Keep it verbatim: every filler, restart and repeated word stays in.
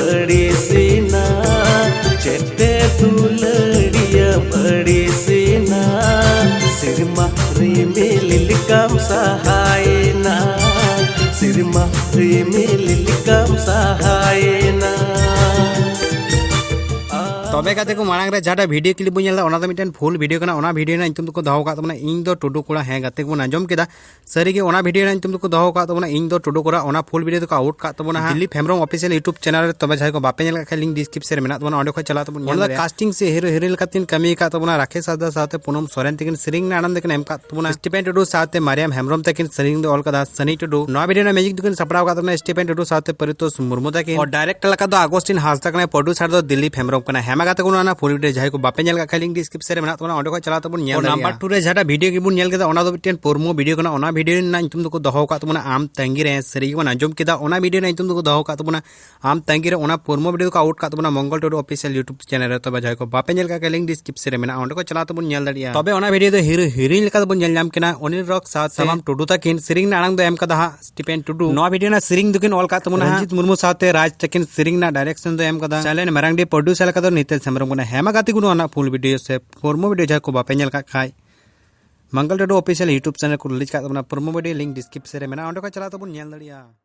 ᱟᱹᱲᱤᱥᱮᱱᱟ, ᱪᱮᱫ ᱛᱮ ᱫᱩᱞᱟᱹᱲᱤᱭᱟᱹᱢ ᱟᱹᱲᱤᱥᱮᱱᱟ? ᱥᱮᱨᱢᱟ ᱨᱤᱢᱤᱞ ᱞᱮᱠᱟᱢ ᱥᱟᱦᱟᱭᱮᱱᱟ, ᱥᱮᱨᱢᱟ ᱨᱤᱢᱤᱞ ᱞᱮᱠᱟᱢ ᱥᱟᱦᱟᱭᱮᱱᱟ᱾ ᱛᱚᱵᱮ ᱜᱟᱛᱮ ᱠᱚ, ᱢᱟᱲᱟᱝ ᱨᱮ ᱡᱟᱦᱟᱸᱴᱟᱜ ᱵᱷᱤᱰᱤᱭᱳ ᱠᱞᱤᱯ ᱵᱚᱱ ᱧᱮᱞ ᱮᱫᱟ, ᱚᱱᱟ ᱫᱚ ᱢᱤᱫᱴᱮᱱ ᱯᱷᱩᱞ ᱵᱷᱤᱰᱤᱭᱳ ᱠᱟᱱᱟ᱾ ᱚᱱᱟ ᱵᱷᱤᱰᱤᱭᱳ ᱨᱮᱱᱟᱜ ᱧᱩᱛᱩᱢ ᱫᱚᱠᱚ ᱫᱚᱦᱚ ᱟᱠᱟᱫ ᱛᱟᱵᱚᱱᱟ ᱤᱧ ᱫᱚ ᱴᱩᱰᱩ ᱠᱚᱲᱟ᱾ ᱦᱮᱸ ᱜᱟᱛᱮ ᱠᱚᱵᱚᱱ ᱟᱸᱡᱚᱢ ᱠᱮᱫᱟ, ᱥᱟᱹᱨᱤᱜᱮ ᱚᱱᱟ ᱵᱷᱤᱰᱤᱭᱳ ᱨᱮᱱᱟᱜ ᱧᱩᱛᱩᱢ ᱫᱚᱠᱚ ᱫᱚᱦᱚ ᱟᱠᱟᱫ ᱛᱟᱵᱚᱱᱟ ᱤᱧ ᱫᱚ ᱴᱩᱰᱩ ᱠᱚᱲᱟ᱾ ᱚᱱᱟ ᱯᱷᱩᱞ ᱵᱷᱤᱰᱤᱭᱳ ᱫᱚᱠᱚ ᱟᱣᱩᱴ ᱠᱟᱜ ᱛᱟᱵᱚᱱᱟ ᱦᱟᱸᱜ Dilip Hembrom official YouTube channel ᱨᱮ᱾ ᱛᱚᱵᱮ ᱡᱟᱦᱟᱸᱭ ᱠᱚ ᱵᱟᱯᱮ ᱧᱮᱞ ᱠᱟᱜ ᱠᱷᱟᱡ, ᱞᱤᱝᱠ ᱰᱤᱥᱠᱨᱤᱯᱥᱚᱱ ᱨᱮ ᱢᱮᱱᱟᱜ ᱛᱟᱵᱚᱱᱟ, ᱚᱸᱰᱮ ᱠᱷᱚᱱ ᱪᱟᱞᱟᱣ ᱛᱟᱵᱚᱱ ᱧᱮᱞ ᱚᱱᱟ ᱫᱟᱲᱮᱭᱟᱜᱼᱟ᱾ ᱠᱟᱥᱴᱤᱝ ᱥᱮ ᱦᱤᱨᱳ ᱦᱤᱨᱳᱭᱤᱱ ᱞᱮᱠᱟᱛᱮ ᱠᱟᱹᱢᱤ ᱟᱠᱟᱫ ᱛᱟᱵᱚᱱᱟ ᱨᱟᱠᱮᱥ ᱦᱟᱸᱥᱫᱟ ᱥᱟᱶᱛᱮ ᱯᱩᱱᱚᱢ ᱥᱚᱨᱮᱱ ᱛᱟᱹᱠᱤᱱ, ᱥᱮᱨᱮᱧ ᱨᱮᱱᱟᱜ ᱟᱲᱟᱝ ᱫᱚᱠᱤᱱ ᱮᱢ ᱟᱠᱟᱫ ᱛᱟᱵᱚᱱᱟ ᱥᱴᱤᱯᱮᱱ ᱴᱩᱰᱩ ᱥᱟᱶᱛᱮ ᱢᱟᱨᱤᱭᱟᱢ ᱦᱮᱢᱵᱨᱚᱢ ᱛᱟᱹᱠᱤᱱ, ᱥᱮᱨᱮᱧ ᱫᱚ ᱚᱞ ᱠᱟᱫᱟ ᱥᱟᱱᱤ ᱴᱩᱰᱩ᱾ ᱱᱚᱣᱟ ᱵᱷᱤᱰᱤᱭᱳ ᱨᱮᱱᱟᱜ ᱢᱤᱭᱩᱡᱤᱠ ᱫᱚᱠᱤᱱ ᱥᱟᱯᱲᱟᱣ ᱟᱠᱟᱫ ᱛᱟᱵᱚᱱᱟ ᱥᱴᱤᱯᱮᱱ ᱴᱩᱰᱩ ᱥᱟᱶᱛᱮ ᱯᱟᱨᱤᱛᱳᱥ ᱢᱩᱨᱢᱩ ᱛᱟᱹᱠᱤᱱ᱾ ᱟᱨ ᱰᱟᱭᱨᱮᱠᱴᱚᱨ ᱞᱮᱠᱟ ᱫᱚ ᱟᱜᱚᱥᱴᱤᱱ ᱦᱟᱸᱥᱫᱟ ᱠᱟᱱᱟᱭ, ᱯᱨᱚᱰᱭᱩᱥᱟᱨ ᱫᱚ ᱫᱤᱞᱤᱯ ᱦᱮᱢᱵᱨᱚᱢ ᱠᱟᱱᱟᱭ᱾ ᱦᱮᱸ ᱢᱟ ᱜᱟᱛᱮ ᱠᱚ, ᱚᱱᱟ ᱯᱷᱩᱞ ᱵᱷᱤᱰᱤᱭᱳ ᱡᱟᱦᱟᱸᱭ ᱠᱚ ᱵᱟᱯᱮ ᱧᱮᱞ ᱠᱟᱜ ᱠᱷᱟᱡ, ᱞᱤᱝᱠ ᱰᱤᱥᱠᱨᱤᱯᱥᱚᱱ ᱨᱮ ᱢᱮᱱᱟᱜ ᱛᱟᱵᱚᱱᱟ, ᱚᱸᱰᱮ ᱠᱷᱚᱱ ᱪᱟᱞᱟᱣ ᱛᱟᱵᱚᱱ ᱧᱮᱞ ᱫᱟᱲᱮᱭᱟᱜᱼᱟ᱾ ᱱᱟᱢᱵᱟᱨ ᱴᱩ ᱨᱮ ᱡᱟᱦᱟᱸᱴᱟᱜ ᱵᱷᱤᱰᱤᱭᱳ ᱜᱮᱵᱚᱱ ᱧᱮᱞ ᱠᱮᱫᱟ, ᱚᱱᱟ ᱫᱚ ᱢᱤᱫᱴᱮᱱ ᱯᱨᱳᱢᱳ ᱵᱷᱤᱰᱤᱭᱳ ᱠᱟᱱᱟ᱾ ᱚᱱᱟ ᱵᱷᱤᱰᱤᱭᱳ ᱨᱮᱱᱟᱜ ᱧᱩᱛᱩᱢ ᱫᱚᱠᱚ ᱫᱚᱦᱚ ᱟᱠᱟᱫ ᱛᱟᱵᱚᱱᱟ ᱟᱢ ᱛᱟᱺᱜᱤ ᱨᱮ᱾ ᱥᱟᱹᱨᱤ ᱜᱮᱵᱚᱱ ᱟᱸᱡᱚᱢ ᱠᱮᱫᱟ, ᱚᱱᱟ ᱵᱷᱤᱰᱤᱭᱳ ᱨᱮᱱᱟᱜ ᱧᱩᱛᱩᱢ ᱫᱚᱠᱚ ᱫᱚᱦᱚ ᱟᱠᱟᱫ ᱛᱟᱵᱚᱱᱟ ᱟᱢ ᱛᱟᱺᱜᱤ ᱨᱮ᱾ ᱚᱱᱟ ᱯᱨᱳᱢᱳ ᱵᱷᱤᱰᱤᱭᱳ ᱫᱚᱠᱚ ᱟᱣᱩᱴ ᱠᱟᱜ ᱛᱟᱵᱚᱱᱟ ᱢᱚᱝᱜᱚᱞ ᱴᱩᱰᱩ ᱚᱯᱷᱤᱥᱤᱭᱟᱞ ᱭᱩᱴᱩᱵᱽ ᱪᱮᱱᱮᱞ ᱨᱮ᱾ ᱛᱚᱵᱮ ᱡᱟᱦᱟᱸᱭ ᱠᱚ ᱵᱟᱯᱮ ᱧᱮᱞ ᱠᱟᱜ ᱠᱷᱟᱡ, ᱞᱤᱝᱠ ᱰᱤᱥᱠᱨᱤᱯᱥᱚᱱ ᱨᱮ ᱢᱮᱱᱟᱜᱼᱟ, ᱚᱸᱰᱮ ᱠᱷᱚᱱ ᱪᱟᱞᱟᱣ ᱛᱟᱵᱚᱱ ᱧᱮᱞ ᱫᱟᱲᱮᱭᱟᱜᱼᱟ᱾ ᱛᱚᱵᱮ ᱚᱱᱟ ᱵᱷᱤᱰᱤᱭᱳ ᱫᱚ ᱦᱤᱨᱳ ᱦᱤᱨᱳᱭᱤᱱ ᱞᱮᱠᱟ ᱛᱮᱵᱚᱱ ᱧᱮᱞ ᱧᱟᱢ ᱠᱤᱱᱟ ᱚᱱᱤᱞ ᱨᱚᱠ ᱥᱟᱶᱛᱮ ᱥᱟᱢᱟᱢ ᱴᱩᱰᱩ ᱛᱟᱹᱠᱤᱱ᱾ ᱥᱮᱨᱮᱧ ᱨᱮᱱᱟᱜ ᱟᱲᱟᱝ ᱫᱚ ᱮᱢ ᱠᱟᱫᱟ ᱦᱟᱸᱜ ᱥᱴᱤᱯᱮᱱ ᱴᱩᱰᱩ᱾ ᱱᱚᱣᱟ ᱵᱷᱤᱰᱤᱭᱳ ᱨᱮᱱᱟᱜ ᱥᱮᱨᱮᱧ ᱫᱚᱠᱤᱱ ᱚᱞ ᱠᱟᱜ ᱛᱟᱵᱚᱱᱟ ᱦᱟᱸᱜ ᱨᱚᱧᱡᱤᱛ ᱢᱩᱨᱢᱩ ᱥᱟᱶᱛᱮ ᱨᱟᱡᱽ ᱛᱟᱹᱠᱤᱱ᱾ ᱥᱮᱨᱮᱧ ᱨᱮᱱᱟᱜ ᱰᱟᱭᱨᱮᱠᱥᱚᱱ ᱫᱚ ᱮᱢ ᱠᱟᱫᱟ ᱪᱟᱞᱮᱱ ᱢᱟᱨᱟᱝᱰᱤ, ᱯᱨᱚᱰᱭᱩᱥᱟᱨ ᱞᱮᱠᱟ ᱫᱚ ᱱᱤᱛᱮᱥ ᱦᱮᱢᱵᱨᱚᱢ ᱠᱟᱱᱟ᱾ ᱦᱮᱸ ᱢᱟ ᱜᱟᱛᱮ ᱠᱚ, ᱱᱚᱣᱟ ᱨᱮᱱᱟᱜ ᱯᱷᱩᱞ ᱵᱷᱤᱰᱤᱭᱳ ᱥᱮ ᱯᱨᱳᱢᱳ ᱵᱷᱤᱰᱤᱭᱳ ᱡᱟᱦᱟᱸᱭ ᱠᱚ ᱵᱟᱯᱮ ᱧᱮᱞ ᱠᱟᱜ ᱠᱷᱟᱡ, ᱢᱚᱝᱜᱚᱞ ᱴᱩᱰᱩ ᱚᱯᱷᱤᱥᱤᱭᱟᱞ ᱭᱩᱴᱩᱵᱽ ᱪᱮᱱᱮᱞ ᱠᱚ ᱨᱤᱞᱤᱡᱽ ᱠᱟᱜ ᱛᱟᱵᱚᱱᱟ ᱯᱨᱳᱢᱳ ᱵᱷᱤᱰᱤᱭᱳ, ᱞᱤᱝᱠ ᱰᱤᱥᱠᱨᱤᱯᱥᱚᱱ ᱨᱮ ᱢᱮᱱᱟᱜᱼᱟ, ᱚᱸᱰᱮ ᱠᱷᱚᱱ ᱪᱟᱞᱟᱣ ᱛᱟᱵᱚᱱ ᱧᱮᱞ ᱫᱟᱲᱮᱭᱟᱜᱼᱟ᱾